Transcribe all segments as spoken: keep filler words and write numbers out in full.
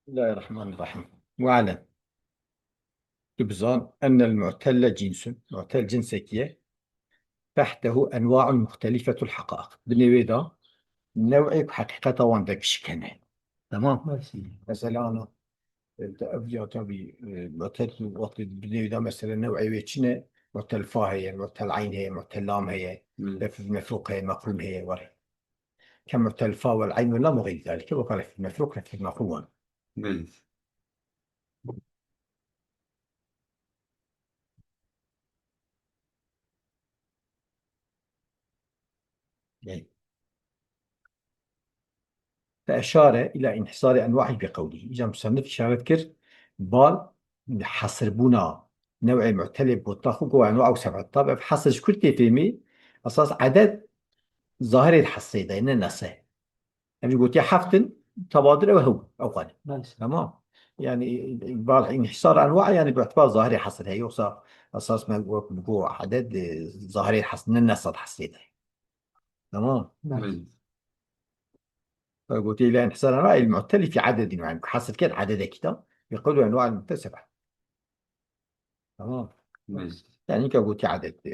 Bismillahirrahmanirrahim. We'lem. Tu bizan, ennel mu'telle cinsun. Mu'tel cinsekî ye. Tehtehu enwa'un muhtelifetul haqa'iq. Binê wê de new'ê ku heqîqeta wan de gişik hene. Tamam? Mersi. Mesela ana, e, te ev ya tabî, e, mu'tel wextê binê wê de mesela new'ê wê çi ne? Mu'tel fa heye, mu'tel eyn heye, mu'tel lam heye, Hmm. lefz mefrûq heye, meqrûn heye, were. Ke mu'tel fa wel eyn wel lam û xeyrî zalike, weka lefz mefrûq, lefz meqrûn wan. Belê. Belê. Fe eşare ila inhisari enwa'î bi qewlî. Îca musennif îşaret kir, bal hesirbûna new'ê mu'telê botla xwe ku enwa ew seb'et. Tabi ev hesir ji kur tê fêmî? Esas eded zahirê hesrê de, ne nese. Em jî gotiye heft in, tebadir ew hew, ew xane. Belê. Tamam. Yani, bal inhisar enwa, yani, bi itibar zahirê hesir heye. Yoksa esas me wek go eded, e, zahirê hesr, ne nesat hesrê de. Tamam. Belê. Belê. Gotiye la inhisar enwa, el mu'teli fi adedin, yani, hesr ked ededekî de. Bi qewli enwa el mu'tesebe. Tamam. Belê. Yani ka gotiye adet, e,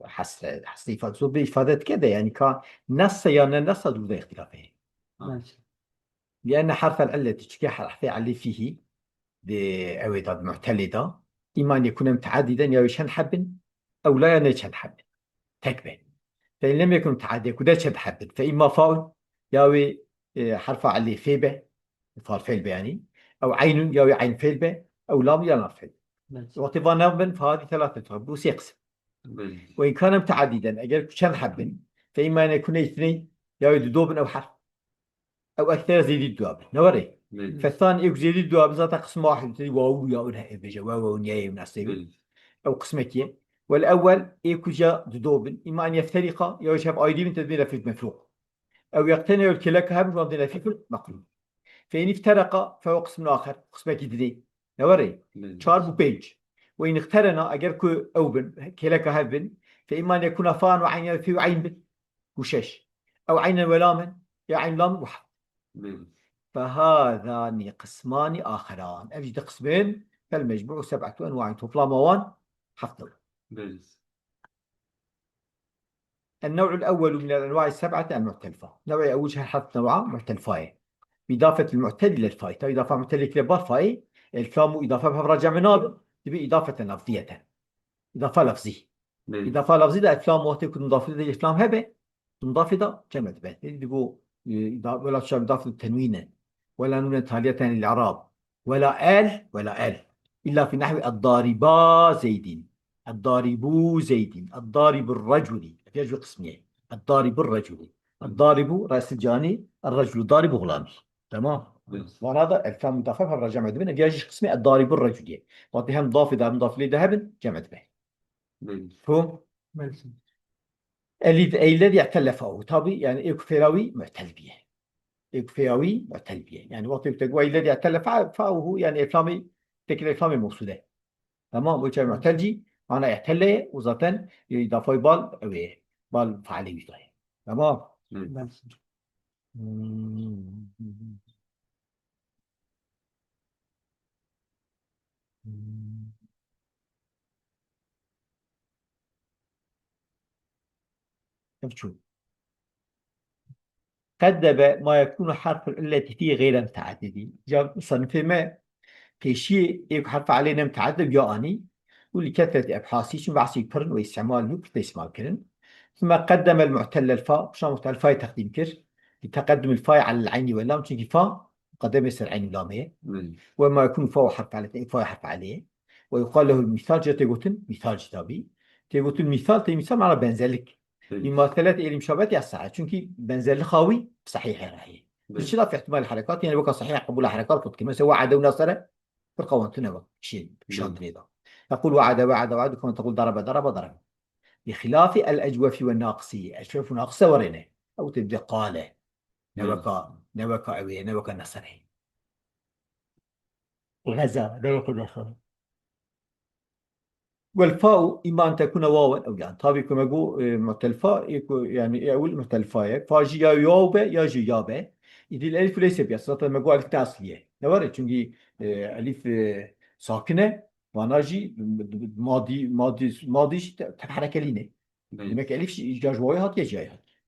hesre, hesre ifade, zor bir ifade dike de yani ka nessa ya ne nessa dûr de ihtilaf heye. Belê. Lianne harfel illeti, çünkü harfê ellî fîhî de ew ê da mu'telê da, îma an yekune mutaaddiden ya wê çend hebbin, ew la ya ne çend hebbin. Tek be. Fe in lem yekun mutaaddiden ku de çend hebbin. Fe îma faun ya wê, e, harfa ellî fê be, fal fêl be yani. Ew eynun ya wê eyn fêl be, ew lam ya lam fêl. Evet. Wextê van nabin, fehadî thelâthe, bu sê qism. Belê. Ve in kâne mutaaddiden, eger ku çend hebbin, fe îma en yekune îthney, ya wê dudo bin ew herf. Ew ekthera zêdî duda bin. Ne were? Belê. Fethan ê ku zêdî duda bin, zaten qism wahid, tedî wawu ya un he, bêje, wawu ya un ya ye un asê bin. Belê. Ew qismekî ye. Wel ewwel, ê ku ca dudo bin, îma en yefterîqa, ya wê çev ayrî bin, tedbî refîq mefrûq. Ew yeqtene yol keleka hebin, wan dine fîkir meqlûb. Fe in iftereqa, fe o qismin axer, qismekî dinê. Ne were? Belê. Çar bû pênc. Ve in iqterena, eger ku ew bin, keleka hev bin, fe îma en yekuna fan ve eyn ya fî ve eyn bin. Ku şeş. Ew eynen ve lamen, ya eyn lam ve heft. Belê. Fe hâzani qismani axeran. Ev jî di qismên, fel mecmû seb'etu enwa'in. Toplama wan heft ew. Belê. النوع الأول من الأنواع السبعة المعتلفة. Newê ewil ji her heft newa mu'telfa ye. Bi îdafetil mu'tel ilel fay. Tabi îdafa mu'telê kire bar fayê. El kelamu îdafe bi hev re cem nabin. Dibe îdafeten lafziyeten. Îdafa lafzî. Belê. Îdafa lafzî de el kelam wextê ku mudafê de el kelam hebe, mudafê de cem dibe. Digo, e, îda-, wela tuşa mudafê tenwîne. Wela nûnen taliyeten lil i'rab. Wela el, wela el. Îlla fî nehwî eddariba Zeydîn. Eddaribû Zeydîn. Eddaribur reculî. Ev ya ji wî qismî ye. Eddaribur reculî. Eddaribû resil canî, erreculû daribû xulamî. Tamam. Evet. Vana da el kelamu îdafe hev re cem dibin. Ev ya ji qismê eddaribur reculî ye. Wextê hem mudafê de hem mudafê lê de hebin, cem dibe. Belê. Mefhûm? Belê. Elî-, ellezî i'telle fa'uhu. Tabî, yani, ê ku fêra wî mu'tel biye. Ê ku fêra wî mu'tel biye. Yani, wextê ku te got ellezî i'telle fa-, fa'uhu, yani, îflamê, tekil îflamê mewsûle. Tamam, o çay mu'tel cî, mana i'telle ye, û zaten, e, îdafayê bal, ew ê, bal failê wî daye. Tamam. Hı. Belê. Ev çû. Qeddebe ma yekûnu harful illeti fî geyre muteaddidî. Ya musanifê me pêşiyê ê ku herfa elê ne muteaddid ya anî û li kethreti ebhasî çûn behsî pir in û îstimal wî pir tê îstimal kirin. Thumma qeddemel mu'tellel fa, pişa mu'tellel fayê teqdîm kir. Li teqeddumil fayê alel eynî wel lam, çunkî fa muqedemê ser eyn û lamê ye. Hmm. Ve ma yekûnu fa û herf alê, fa herf alê ye. Ve yuqal lehul mîsal, jê tê gotin mîsal jî tabî. Tê gotin mîsal, tê mîsal mana benzerlik. Belê. Mîmaselet êlî muşabet ya sahih. Çunkî benzerlixa wî sahîh heye. Belê. Çi laf ihtimal herekat, yani weka sahih qebûla herekat xwe dike. Mesela we'ade û nasere, pir qewentine bak. Şey, Belê. Şandinê da. Tequl we'ade, we'ade, we'ade, kema tequl darebe, darebe, darebe. Bi xilafî el ecwefi ve naqisî. Ecwef û naqise werêne. Ew tê bide qale. Ne Belê. Weka, ne weka ew ê, ne weka nasere. Xeza, ne weka nasere. Wel fa'u îma en tekune wawen ew yan. Tabî ku me got, e, mu'tel fa, ê ku, yani, ê ewil mu'tel fa ye. Fa jî ya waw be, ya jî ya be. Îdî elîf leyse bi esl. Zaten me got elîf ne eslî ye. Ne were? Çünkü, e, elîf, e, sakin e. Vana jî madî, madî, madî jî te-, te-, herekelî ne. Belê. Demek ki elîf jî îca ji wawê hatiye, cihayê hatiye.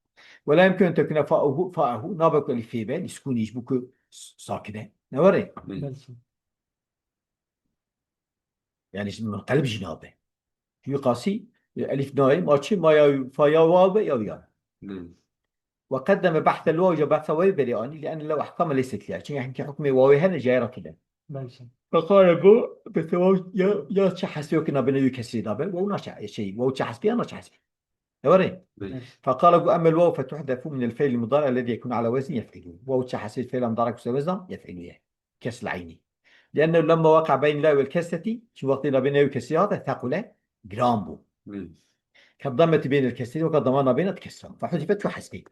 Wela yemkun tekune fa'uhu, fa'uhu, nabe ku elîf fê be, lîskûnî ji bo ku s-, sakin e. Ne were? Belê. Belê. Yani şimdi munqelib jî nabe. Wî qasî, e, elîf nayê, ma çi, ma ya fa ya waw be ya ya. Belê. Ve qeddeme behtel waw, îca behsa wawê berê anî, li enne lew ehkame leyset liya. Çünkü hemkî hukmê wawê hene, cayê rakî de. Belê. Feqale bu, bete waw ya, ya çi hesbê ki nabêne wî kesrê da be, waw naçe, şey, waw çi hesbê ya naçe hesbê. Ne were? Belê. Feqale bu emmel waw fetuhdefu minel fe'l mudari ellezî yekûn ala wezni yef'ilû. Waw çi hesbê fe'l mudari ku se wezna yef'ilû ye. Kesr eynî. Li'ennehu lemma waqe'a beyn la wel kesreti, çünkü wextê nabêne wî kesrê hate, thekule, giran bû. Belê. Keddametî beynel kesreti, weka dama nabêne kesran. Fehudifet çû hesbê.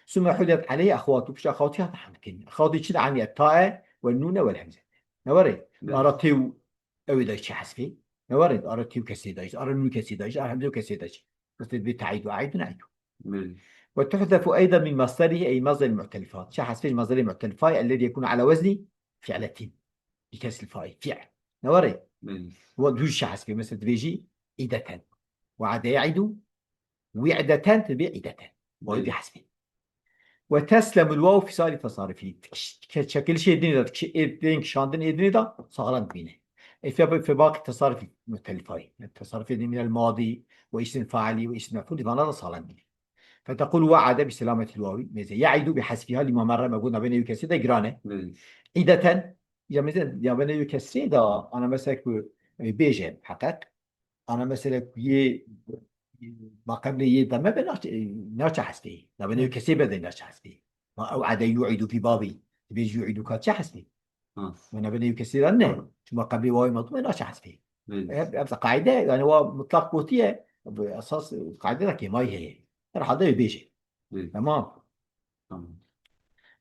Summe hudifet aleyhi ehwatu, pişt ehwatî hate hemkin. Ehwatî çi de anî et tae ve nûne vel hemze. Ne were? Belê. Ara tê û ewê de çi hesbê? Ne were? Ara tê û kesrê de, ara nû kesrê de, ara hemze û kesrê de. Qismet bi ta'id ve a'id ve na'id. Belê. Ve tuhzefu eydan min masdarihi ey masdar mu'telifat. Çi hesbê ji masdarê mu'telifayê ellezî yekûn ala wezni fi'letin. Bi kesril fa'i. Fi'l. Ne were? Belê. Ve dû çi hesbê? Mesela dibêjî ideten. Ve ade ya'idu. Wi'deten, tu dibê ideten. Wawî Belê. Bihesbî. Ve teslemul waw fî sairî tesarifî. Ke-, çekilişê dinê de, ki-, ê, tên kişandin ê dinê de sağlam dibîne. Ê fe-, fe baqî tesarifî mutelifayî. Yani tesarifê dinê minel madî ve isim faili ve isim mef'ul, vana da sağlam dibîne. Fetekul wa'ade bi selametil wawi. Mêze ya'idu bi hesfiha lima merre, me got nabêne wî kesrê de girane. Belê. İdeten, ya mêze, ya bêne wî kesrê de, ana mesela ku, e, bêje, heqet. Ana mesela ku yê, ma qeblê yê dame be naçe, naçe hesbê. Nabêne wî kesrê be de naçe hesbê. Ma ew ade yu'idu fî babî. Dibê yu'idu ka çi hesbê? Ha. Ma nabêne wî kesrê de ne. Çima qeblê wawê mezlûm e naçe hesbê. Belê. Ev, ev qaide, yani wa mutlak gotiye. Bu esas qaide de kêmayî heye. Herhalde bêje. Belê. Tamam. Tamam.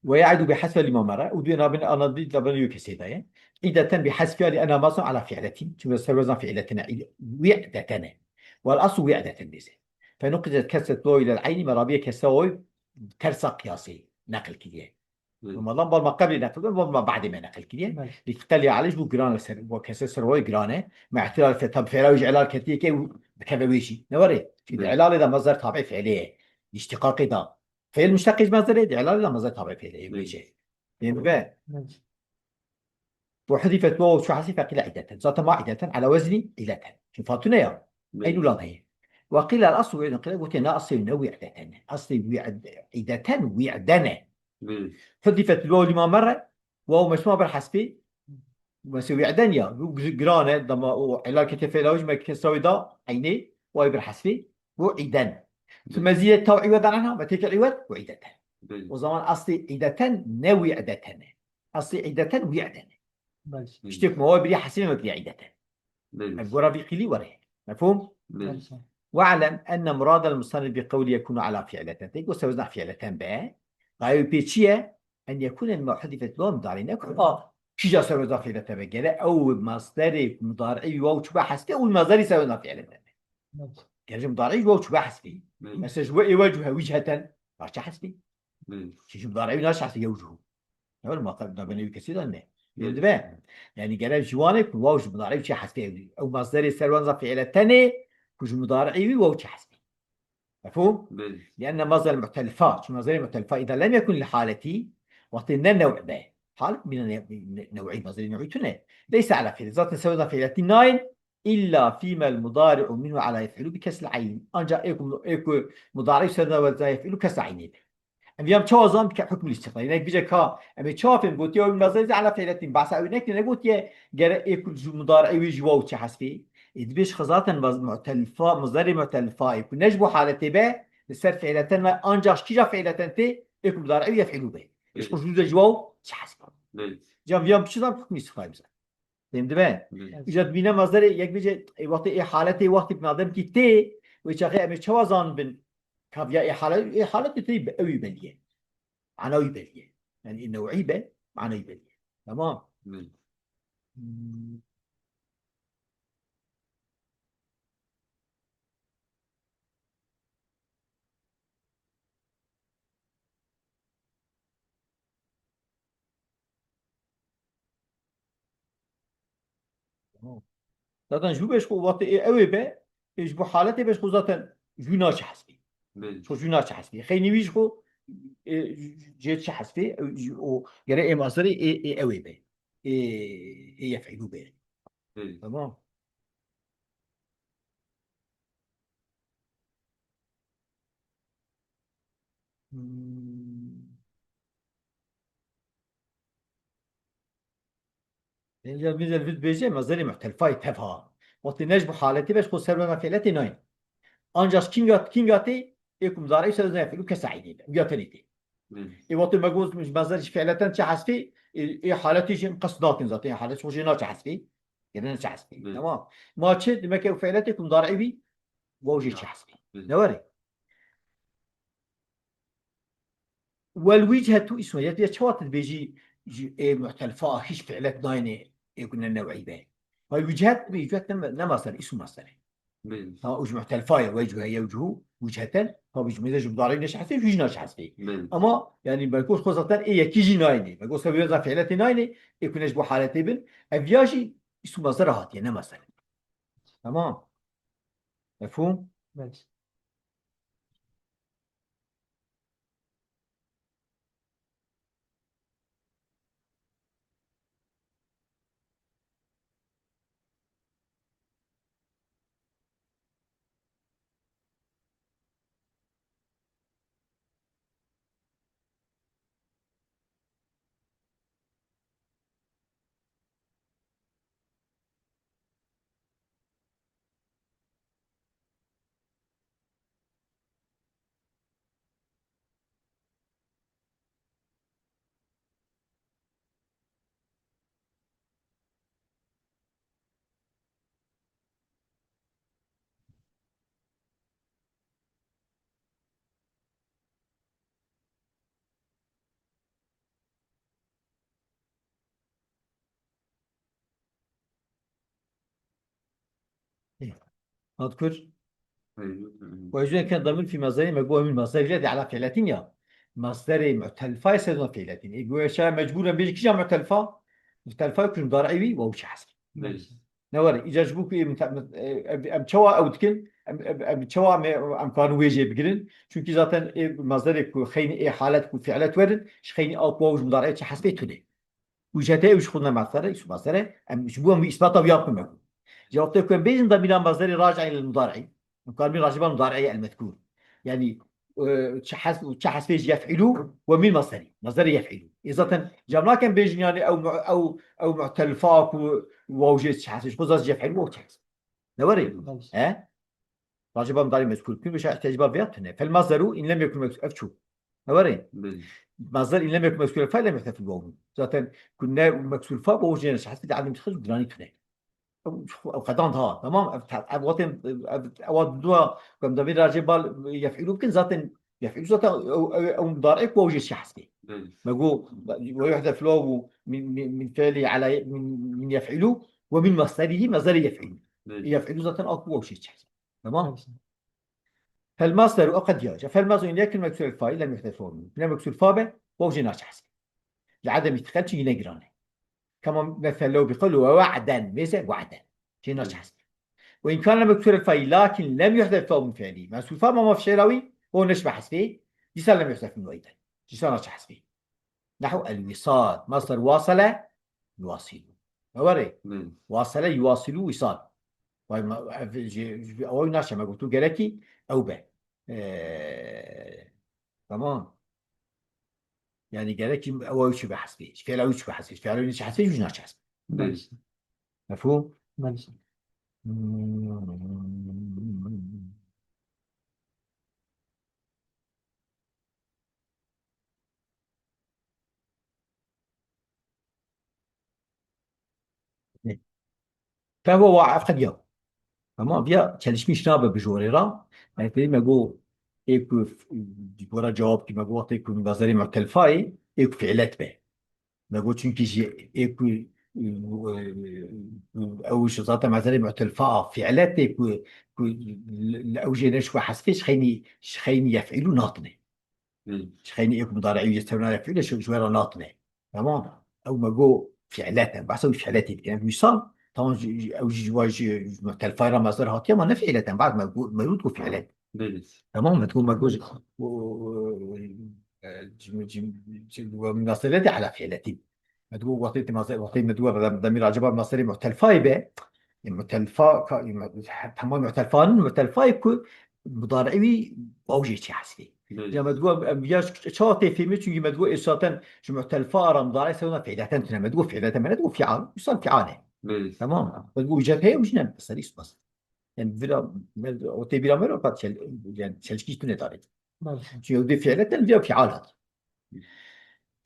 Ve ya'idu bi hesfi lima mera. Û duyê nabin ana dî nabin yû kesê daye. İdeten bi hesfi li ena mazun ala fi'letin. Çünkü serwezan fi'letine. Wi'detene. Wal aslu wi'deten bize. Fe nuqizet kesret lo ile ayni merabiye kese oy tersa qiyasî neqil kiriye. Belê. Ramadan bal ma qeblî neqil, bal ma ba'dê me neqil kiriye. Belê. Li qelî alij bu giran ser, bu kese ser oy girane. Me ihtilal fe tab fera wî ji elal ketiye ke bikeve wê jî. Ne were? Çünkü Belê. Elalê de mazhar tabi fi'lê. İştiqaqê de. Fiil muşteqî ji mezderê, di ilalê de mezder tabi fiilê, yê Belê. Wê jê. Bên be. Belê. Bu hudifet waw çu hesî feqîle ideten. Zaten ma ideten, ala wezni ileten. Çünkü fatune ya. Belê. Eyn ulan heye. Ve qîle el aslu ve qîle gotiye na asli ne wi'deten. Asli wi'd-, ideten wi'dene. Belê. Hudifet waw lima merre. Waw meşma ber hesbî. Mesela wi'den ya. Bu gir-, girane, dama o ilal kete fiil awij me kesra wê da, eynê, way ber hesbî. Bu iden. Tu Belê. Meziyet taw iwedan anha, ve têkil iwed, bu ideten. Belê. O zaman asli ideten ne wi'deten e. Asli ideten wi'den e. Belê. Hı. İşte kuma o biri hasine ve biri ideten. Belê. Ev gora vî qîlî were. Mefhum? Belê. Belê. Ve'lem enne muradel musannif bi qewli yekunu ala fi'leten. Tek o sewzna fi'leten be. Gaye pê çi ye? En yekune ma hudifet lo mudari ne kuma. Kîja sewzna fi'leten be. Gere ew masderê mudari'î waw çuba hesbê, ew masderî sewzna fi'leten be. Evet. Gere mudari'î waw çuba hesbê. Belê. Mesela ji we ê wecuhe wî ciheten. Parça hesbê. Belê. Çi ji mudari'î naşehse yewcuhu. Ne were ma qe-, nabêne wî kesî de ne. Belê. Dibe. Yani gere ji wan e ku waw ji mudari'î çi hesbê ew. Ew masderê ser wan za fi'leten e ku ji mudari'î wî waw çi hesbê. Mefhum? Belê. Li'enne mazder mu'telifa. Çünkü mazder mu'telifa idha lem yekun li haleti, wextê ne new' be. Halet bîne ne-, ne-, new'î, mazder new'î tune. Leysa ala fi'li. Zaten sewda fi'leti nayin. İlla fîmel mudari'u minhu ala yef'ilû bi kesril ayn. Ancak ê ku, ê ku mudari sewda ve yef'ilû kesra aynê be. Em yam çawa zan dike hukmul istiqlal. Yine bije ka, em ê çawa fêm gotiye, ew mezayî ala fi'letin. Bahsa ew nekine, ne gotiye, gere ê ku ji mudari'ê wî ji waw çi hesbê. Ê dibê ji xezaten mez-, mu'telifa, muzerê mu'telifa ê ku ne ji bo haletê be, li ser fi'leten ve ancak ji kîja fi'leten tê, ê ku mudari'ê wî yef'ilû be. Ê ji xwe ji waw çi hesbê. Belê. Cem yam çi zan hukmul istiqlal bize. Fêm dibe? Belê. Îca dibîne mazderê yek bêje, ê, wextê ê haletê wextê bi nadem kî tê, wê çaxê em ê çawa zanibin? Kaviya ê halet, ê haletê tê be, ew ê belî ye. Mana wî belî ye. Yani ê new'î be, mana wî belî ye. Tamam. Belê. Hmm. Zaten jû be ji xwe wextê ê ew ê be, ê ji bo haletê be ji xwe zaten jû naçe hesbê. Belê. Ji xwe jû naçe hesbê. Xeynî wî ji xwe, ê, jê çi hesbê, ew, o gere ê masderê ê, ê ew ê be. Ê, ê yef'îlû be. Belê. Tamam. Hmm. Ên ya min zelvit bêje, mezerê muhtelfayê tev ha. Wextê ne ji bo haletê be, ji xwe serwena fiiletê nayên. Ancak kinga, kinga tê, ê ku mudarî serwena fiilû kesa eydê be. Ya tenê tê. Belê. Ê wextê me got, ji mezer ji fiileten çi hesbê, ê, ê haletê jî em qest nakin zaten, ê halet xwe jê naçe hesbê. Gene naçe hesbê. Belê. Tamam. Ma çi? Demek ki ew fiiletê ku mudarî bî, waw jê çi hesbê. Belê. Ne were? Wel wîchetû îsm, ya, ya çawa tu dibêjî ji ê mu'telfa hîç fi'let nayne ê ku ne new'î be. Hay wîchet, wîchet ne, ne masder, îsm masder e. Belê. Ha, û ji mu'telfa ye, wecûhe yewcuhu, wîchetun, ha, wîcû mêze ji mudarî neşehesê, wî jî naşehesê. Belê. Ama, yani, belkû xwe zaten ê yekî jî nayne. Belkû sebebê zaten fi'letê nayne, ê ku ne ji bo haletê bin, ev ya jî îsm masder hatiye, ne masder. Tamam. Mefhûm? Belê. Hat kur. Ve yüzden ken damir fi mazeri me got min mazeri jeti ala fiiletin ya. Mazeri mu'telfa ise zon fiiletin. E, goya şaya mecburen bir kişi mu'telfa. Mu'telfa kun dar evi ve uças. Belê. Ne were, îcar ji bo ku ê mite-, mit-, e, em, em çawa ew dikin, em, em, em çawa me, em karin wê jê bigirin? Çünkü zaten ê mazerê ku xeynî ê halet ku fiilet werin, ji xeynî a ku ew ji mudarê çi hesbê tune. Wîchetê ew ji xwe ne masder e, îsm masder e, em ji bo em wî îsbata wî ya bikin me ku. Ji wextê ku em bêjin damîra mazerê raci'e lil mudarî, em karin bîn raciba mudarî el mezkûr. Yani, e, çi hes-, çi hesbê ji yef'îlû we mîn masderî. Masderê yef'îlû. Ê zaten cem nakin bêjin yani ew mu-, ew, ew mu'telfa ku waw jê çi hesbê. Ji xwe zat ji yef'îlû waw çi hesbê. Ne were? Belê. He? Raciba mudarî mezkûr. Kûn bişa ihtiyacba vêya tune. Fel masderu in lem yekun mezkûr. Ev çû. Ne were? Belê. Masder in lem yekun mezkûr fel lem yuhseb fil waw. Zaten ku ne mezkûr fa waw jê ne çi hesbê de alim tixil giranî tune. Ew, ew qedan ha, tamam? Ev te-, ev wextên, ev, ewa dua, ku em demê racê bal yef'îlû bikin, zaten yef'îlû zaten ew, ew, ew mudarê ku ew jê çi hesbê. Belê. Me got, we yuhdef lahu min, min, min fi'li ala, min, min yef'îlû ve min masderihi, masderi yef'îlû. Belê. Yef'îlû zaten a ku ew jê çi hesbê. Tamam? Belê. Fel masderu, ew qediya. Fel masderu in yekun meksul fail, lem yuhdef lahu. Ne meksul fa be, ew jê naçe hesbê. Li edem îtiqal çi yine girane. Kema mesel lew bi qewli ve wa'den, mêze wa'den. Jê naçe hesbê. Ve in kane meksul fail, lakin lem yuhdef lahu min fi'li. Meksul fa ma ma fi'la wî, o neşbe hesbê. Dîsa lem yuhdef min weyden. Dîsa naçe hesbê. Nehu el wisal. Masder wasale, yuwasilu. Ne were? Belê. Wasale, yuwasilu, wisal. Vay ma, ev, ji, ji, ew naçe me gotu gerekî, ew be. Ee, tamam. Yani gerekî ew ew çi be hesbê. Fi'la ew çi be hesbê. Fi'la ew çi hesbê, ew naçe hesbê. Belê. Mefhûm? Belê. Fehwe wa ev qediya. Tamam, viya çelişmiş nabe bi jorê ra. Yani, peyî me go, ê ku, ji bo ra cewab ki me go, wextê ku mezerê mu'telfayê, ê ku fiilet be. Me got, çünkü jî ê ku, e, ew ji zaten mezerê mu'telfa a fiilet ê ku, ku li, li ew jê ne ji xwe hesbê, ji xeynî, ji xeynî yef'îlû natine. Hmm. Ji xeynî ê ku mudarî yê tevna yef'îlê ji, ji we re natine. Tamam. Ew me got fiilet e. Behsa wî fiiletê dikin. Ev wîsal, Tamam, ji, ji, ew jî ji wa jî, ji muhtelfayê re masdar hatiye, ama ne fiileten. Bad me got, me got ku fiilen. Belê. Tamam, me got, me got, o, o, o, e, cim-, cim-, cim-, we munasebetê ala fiiletî. Me got, wextê te masdar, wextê me got, dem-, demîr acaba masdarê muhtelfayê be. E, muhtelfa, ka, e, me-, tamam, muhtelfanin, muhtelfayê ku mudarî wî baw jê çi hesbê. Belê. Ya me got, em, ya ç-, çawa tê fêmê, çünkü me got, esasen ji muhtelfa ara mudarî sewna fiileten tune. Me got, fiileten, me ne got, fial, misal fial e. Belê. Tamam. Me got, ücret heye, ücret ne? Mesela, ispas. Yani, vira, me, o tê bira me ro pat çel-, yani, çelişkî tune tarî. Belê. Çünkü o dê fiileten, vira fial hat.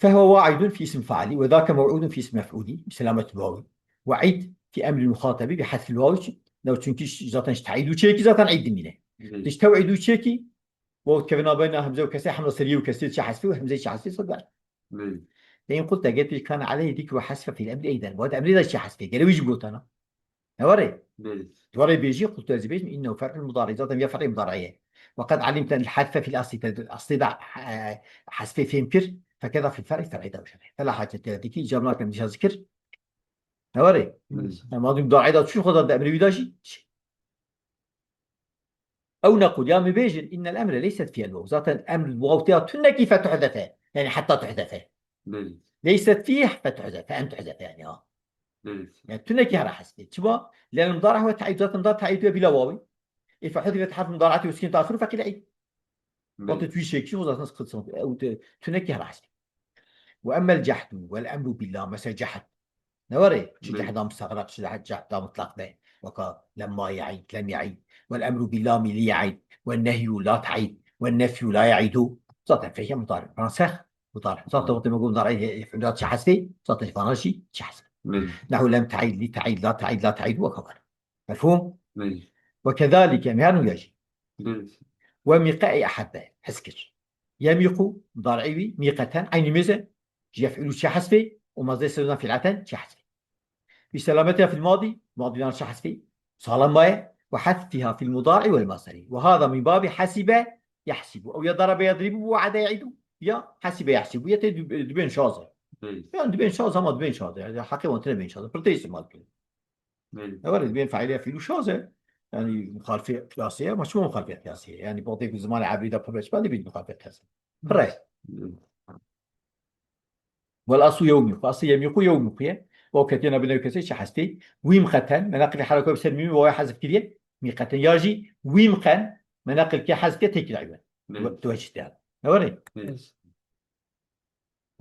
فهو واعد في اسم فاعلي، وذاك موعود في اسم مفعولي، بسلامة الواو. وعيد في أمر المخاطب بحذف الواو. Ne, çünkü zaten işte te'îd û çêkî zaten îd dimîne. Belê. İşte te'îd û çêkî, waw kevin navbeyna hemze û kesrê, hemle ser yê û kesrê çi hesbê û hemzê çi hesbê, sed ber. Belê. Lê in qulta, ger tu kana aleyh zikru hasfe fîl emrî eyden. Wad emrê de çi hesbê? Gere wî jî gotana. Ne were? Belê. Tu were bêjî, qultu ez ê bêjim, innehu fer'ul mudarî. Zaten ya fer'ê mudarî ye. Ve qed alimte el hasfe fîl aslî, te aslî de, e, hasfê fêm kir, fekeda fîl fer'î, fer'î de wişere. Fela hacet te dikî, îcab nakem dîsa zikir. Ne were? Belê. Em adî mudarî de çû xwe da de emrê wî da jî. Ew nequl, ya me bêjin, innel emre leyset fiyel waw. Zaten emr waw tê ya tunekî fetuhzefe. Yani hatta tuhzefe. Belê. Leyset fîh fetuhzefe, em tuhzefe yani ha. Belê. Yani tunekî hera hesbê. Çiba? Lel mudarî ve te'îd, zaten da te'îd ve bila wawî. E fehuzife harf mudarîatî ve sukîn taxiru feqîl e'îd. Belê. Wextê tu şekî, o zaten sıkıntı yok. Ew te-, tunekî hera hesbê. Ve emmel cehdu vel emru billah, mesela cehd. Ne were? Çi Belê. Cehda mustegraq, çi cehd-, cehda mutlaq be. Weka lemma ye'îd, lem ye'îd. Vel emru billah mi li ye'îd. Vel nehyu la te'îd. Vel nefyu la ye'idu. Zaten feyhe mudarî. Franseh mudarî. Zaten wextê me got mudarî, e, fiilat çi hesbê? Zaten fana jî çi hesbê? Belê. Nehu lem te'îd, li te'îd, la te'îd, la te'îdu weka were. Mefhûm? Belê. Ve kezalike, em her nû ya jî. Belê. Ve mîqe ey ehebbe, hez kir. Yemîqu, mudarî wî, mîqeten, eynî mêze, ji yef'ûlû çi hesbê, û mazdê sewdan fi'leten çi hesbê. Bi selametiha fil madî, madî dan çi hesbê, salam maye, ve hezfiha fil mudarî vel masderî. Ve hâzâ min babî hesibe yehsibû. Ew ya darabe yedribû, we'ede ye'îdû. Ya hesibe yehsibû. Ya tê dü-, dibên şaz e. Belê. Yani dibên şaz ama dibên şaz e. Yani heqê wan tine bên şaz e. Pir tê îstîmal kirin. Belê. Ne were, dibên faîlê fiîlû şaz e. Yani muxalifê qiyasê ye, ama çima muxalifê qiyasê ye? Yani botê ku zimanê ebrî de pir reçber dibît muxalifê qiyasê. Pir e. Belê. Vel aslu yewmî. Aslı yemîqu yewmîqu ye. O ketiyena bine kesê çi hestê. Wî miqeten, me neqilê hereke bi ser mîmî ve waya hezf kiriye. Miqeten ya jî wî miqen, me neqil ke hezf ke tekî daywe. Belê. Tu çi te. Ne were? Belê.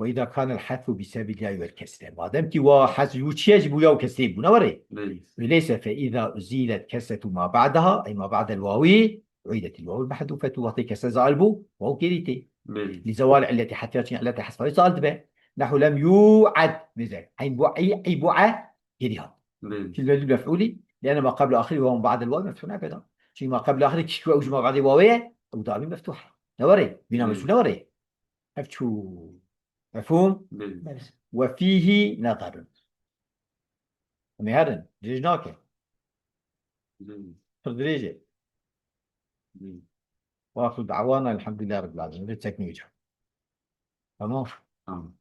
Ve îza kanel hezfu bi sebebil yayî vel kesre. Madem ki wa hezf û çiye ji bo ya û kesrê bû, ne were? Belê. Öyleyse fe îza uzilet kesretu ma ba'daha, ey ma ba'del wawi, uidetil wawul mehdufetu. Wextê kesre zail bû, waw gêrî tê. Belê. Li zewal illeti hetiya çin illeti hesfa zail dibe. Nehu lem yu'ed. Mêze. Eyn bu'i, ey bu'e, gêrî hat. Belê. Fil mevdû mef'ûlî, lene ma qebla axirî waw ba'del wawi mef'ûl nebe da. Çünkü ma qebla axirî kişk ve uc ma ba'dê wawi ye, ew daîm meftuh. Ne were? Bîna Belê. Mef'ûl ne were? Ev çû. Mefhûm? Belê. Belê. Ve fîhî nezerun. Em ê herin, dirêj nake. Belê. Pir dirêj e. Belê. Ve axiru da'wana elhamdülillahi rabbil alemin. Lê teknî wîca. Tamam. Tamam.